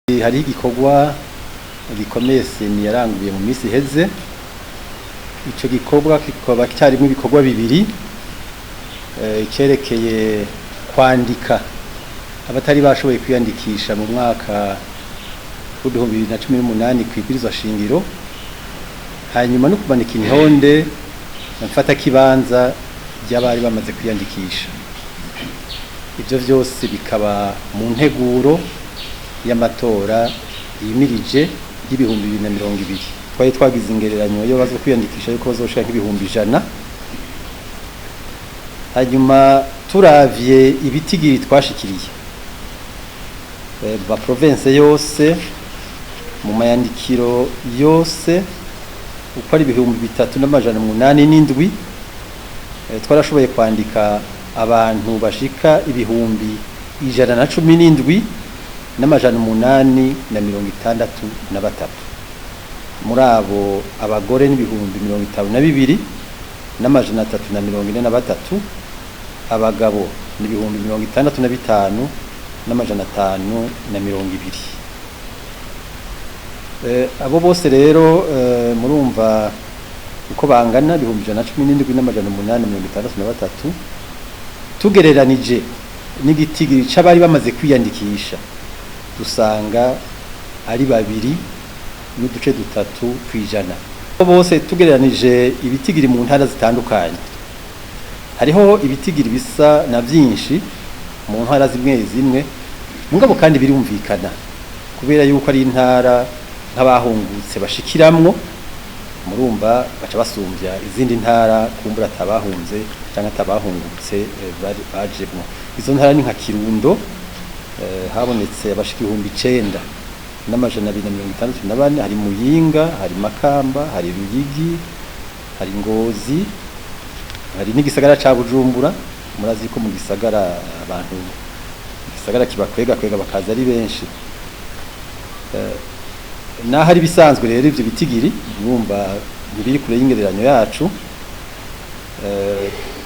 Hari igikorwa gikomeye CENI yaranguye mu minsi iheze. Ico gikorwa kikaba carimwo ibikorwa bibiri, icerekeye kwandika abatari bashoboye kwiyandikisha mu mwaka w'2018 kw'ibwirizwa shingiro, hanyuma no kumanika intonde mfatakibanza ry'abari bamaze kwiyandikisha. Ivyo vyose bikaba mu nteguro y'amatora yimirije y'2020. Twari twagize ingereranyo yo bazo kwiyandikisha yuko bazoshika nk'ibihumbi 100. Hanyuma turavye ibitigiri twashikiriye ma province yose, mu mayandikiro yose uko ari 3807, twarashoboye kwandika abantu bashika 117,863. Muri abo, abagore n'52,343, abagabo n'65,520. Abo bose rero murumva uko bangana, 117,863, tugereranije n'igitigiri c'abari bamaze kwiyandikisha, dusanga ari 2.3%. Bose tugereranije ibitigiri mu ntara zitandukanye, hariho ibitigiri bisa na vyinshi mu ntara zimwe zimwe, mugabo kandi birumvikana kubera yuko ari intara nk'abahungutse bashikiramwo, murumva baca basumvya izindi ntara kumbura atabahunze canke atabahungutse bajemwo. Izo ntara ni nka Kirundo, habonetse abashika 9264, hari Muyinga, hari Makamba, hari Ruyigi, hari Ngozi, hari n'igisagara ca Bujumbura. Murazi ko mu gisagara abantu, igisagara kibakwega kwega bakaza ari benshi. Naho ari bisanzwe rero, ivyo bitigiri mwumva ntibiri kure y'ingereranyo yacu.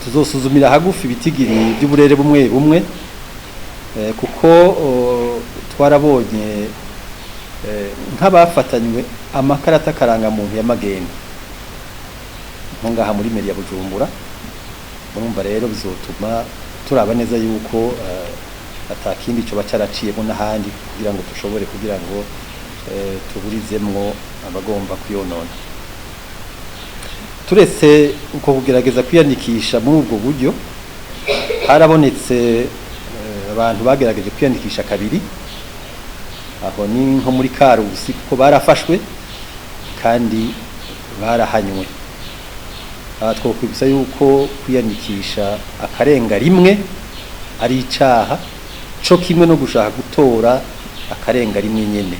Tuzosuzumira hagufi ibitigiri by'uburere bumwe bumwe, kuko twarabonye nk'abafatanywe amakarata karangamuntu y'amagendo nko ngaha muri mairie ya Bujumbura. Murumva rero bizotuma turaba neza yuko atakindi coba caraciyemo n'ahandi, kugira ngo dushobore kugira ngo tuburizemwo abagomba kuyonona. Turetse uko kugerageza kwiyandikisha muri ubwo buryo, harabonetse abantu bagerageje kwiyandikisha kabiri. Aho ni nko muri Karusi, kuko barafashwe kandi barahanywe. Aha twokwibutsa yuko kwiyandikisha akarenga rimwe ari icaha, co kimwe no gushaka gutora akarenga rimwe nyene.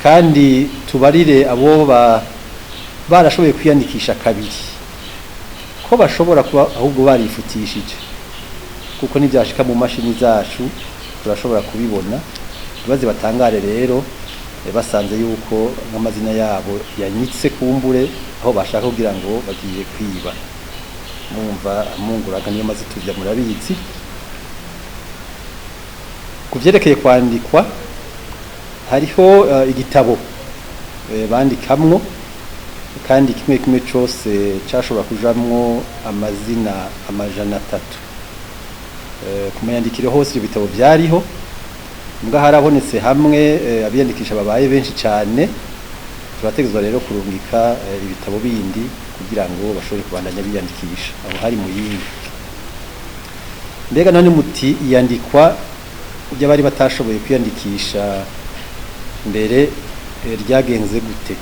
Kandi tubarire abo barashoboye kwiyandikisha kabiri ko bashobora kuba ahubwo barifutishije, kuko nivyashika mu mashini zacu turashobora kubibona. Baze batangare rero basanze yuko nk'amazina yabo yanyitse kumbure aho bashaka kugira ngo bagiye kwiba. Mumva amunguraga niyo maze tuvya, murabizi. Ku vyerekeye kwandikwa, hariho igitabo bandikamwo, kandi kimwe kimwe cose cashobora kujamwo amazina 300. Ku mayandikiro hose ivyo bitabo vyariho, mbwa harabonetse hamwe abiyandikisha babaye benshi cane, turategezwa rero kurungika ibitabo bindi kugira ngo bashobore kubandanya biyandikisha. Aho hari Muyinga. Mbega none muti iyandikwa ry'abari batashoboye kwiyandikisha mbere ryagenze gute?